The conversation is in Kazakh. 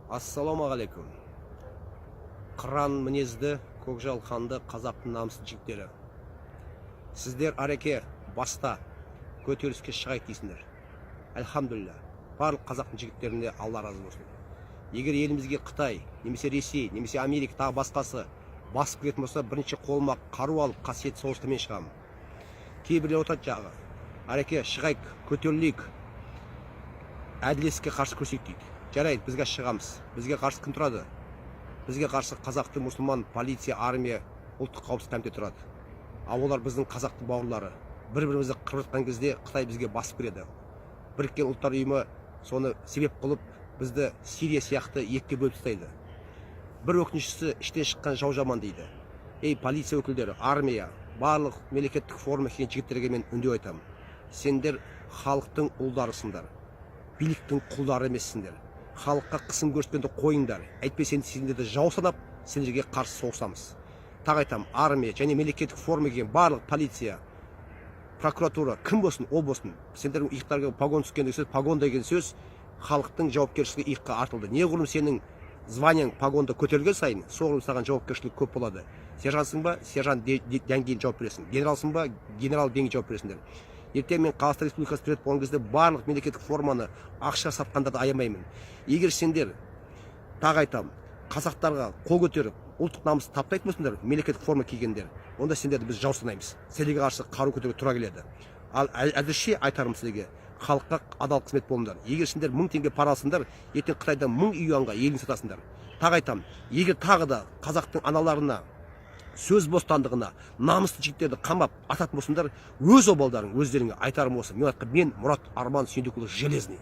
Ассалаумағалейкум, қыран мінезді, көкжал қанды қазақтың намысты жігіттері! Сіздер «Ареке, баста, көтеріліске шығайық» дейсіңдер. Альхамдулилля, барлық қазақтың жігіттеріне Алла разы болсын. Егер елімізге Қытай немесе Ресей немесе Америка, тағы басқасы басып кіретін болса, бірінші қолыма қару алып, қасиетті соғысқа мен шығамын. Кейбіреулер отырады жағы: «Ареке, шығайық, көтерілейік, әділетсіздікке қарсы күресейік», – дейді. Жарайды, біз қазір шығамыз. Бізге қарсы кім тұрады? Бізге қарсы қазақтың мұсылман полиция, армия, ұлттық қауіпсіздік комитеті тұрады. Ал олар біздің қазақтың бауырлары. бір бірімізді қырып жатқан кезде Қытай бізге басып кіреді. Біріккен Ұлттар Ұйымы соны себеп қылып, бізді Сирия сияқты екіге бөліп тастайды. Бір өкініштісі, іштен шыққан жау жаман дейді. Ей, полиция өкілдері, армия, барлық мемлекеттік форма киген жігіттерге мен үндеу айтамын: сендер халықтың ұлдарысыңдар, биліктің құлдары емессіңдер. Халыққа қысым көрсеткенді қойыңдар, әйтпесе сендерді жау санап, сендерге қарсы соғысамыз. Тағы айтамын, армия және мемлекеттік форма киген барлық полиция, прокуратура, кім болсын, ол болсын, сендердің иықтарыңа погон түскен деген сөз, погон деген сөз халықтың жауапкершілігі иыққа артылды. Неғұрлым сенің звание ң погонда көтерілген сайын, соғұрлым саған жауапкершілік көп болады. Сержантсың ба, сержант деңгейін жауап бересің, генералсың ба, генерал деңгейін жауап бересіңдер. Ертең мен Қазақстан Республикасы президент болған кезде барлық мемлекеттік форманы ақша сатқандарды аямаймын. Егер сендер, тағы айтамын, қазақтарға қол көтеріп, ұлттық намысты таптайтын болсаңдар, мемлекеттік форма кигендер, онда сендерді біз жау санаймыз, сендерге қарсы қару көтеруге тура келеді. Ал әзірше айтарым сіздерге: халыққа адал қызмет болыңдар. Егер сендер 1000 теңге пара алсаңдар, ертең Қытайдан 1000 юанға елін сатасыңдар. Тағы айтамын, егер тағы да қазақтың аналарына, сөз бостандығына, намысты жігіттерді қамап ататын болсаңдар, өз обалдарың өздеріңе. Айтарым осы. Мен Мұрат Арман Сүйіндікұлы Железный.